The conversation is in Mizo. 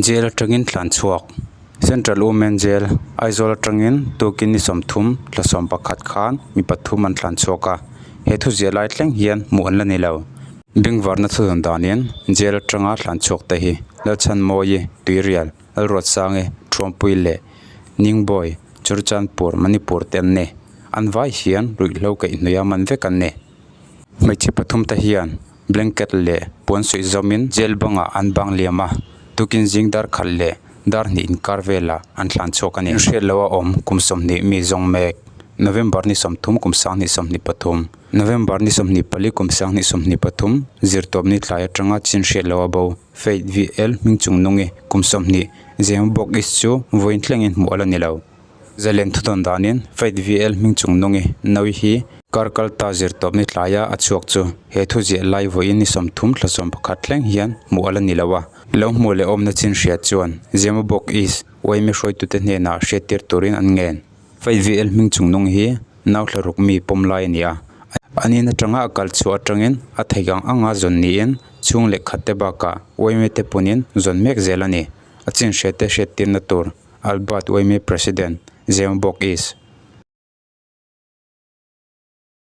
Jail atangin tlan chhuak. Central Women Jail, Aizawl atangin tukin ni 30 thla 11 khan mi pathum an tlan chhuak a, he thu ziah lai thleng hian hmuh an la ni lo. Bengvarna thudawn danin jail atanga tlan chhuak te hi Lalchhanmawi, Tuirial, Lalruatsangi, Thuampui leh Ningbawi, Churachandpur, Manipur te an ni. An vai hian ruihhlo kaihhnawih a man vek an ni. Hmeichhe pathum te hian blanket leh puan suih zawmin jail bangah an bang liam a, tukin zing dar khat leh dar hnih inkar velah an thlan chhuak a ni. Hriat loh a awm kum 20 mi zawng mek. November ni 30 kum 2023, November ni 24 kum 2023, zirtawpni tlai atanga chin hriat loh a bo. Faith VL hming chung nungi kum 20 Zemabawk East chu vawiin thlengin hmuh a la ni lo. Zalen thudawn danin Faith VL hming chung nungi Nawi hi kar kal ta zirtawpni tlaia a chhuak chu he thu ziah lai vawiin ni 30 thla 11 thleng hian hmuh a la ni lo a. Lo hmuh leh awmna chin hria chuan Zemabawk East YMA hruaitute hnenah hriattir turin an ngen. Faith VL hming chung nung hi nau thla ruk mi pawm lai a ni a. An in atanga a kal chhuah atangin a theih ang anga zawn niin chhung leh khat te bakah YMA te pawnin zawn mek zel a ni. A chin hriat te hriattirna tur Albert YMA President, Zemabawk East.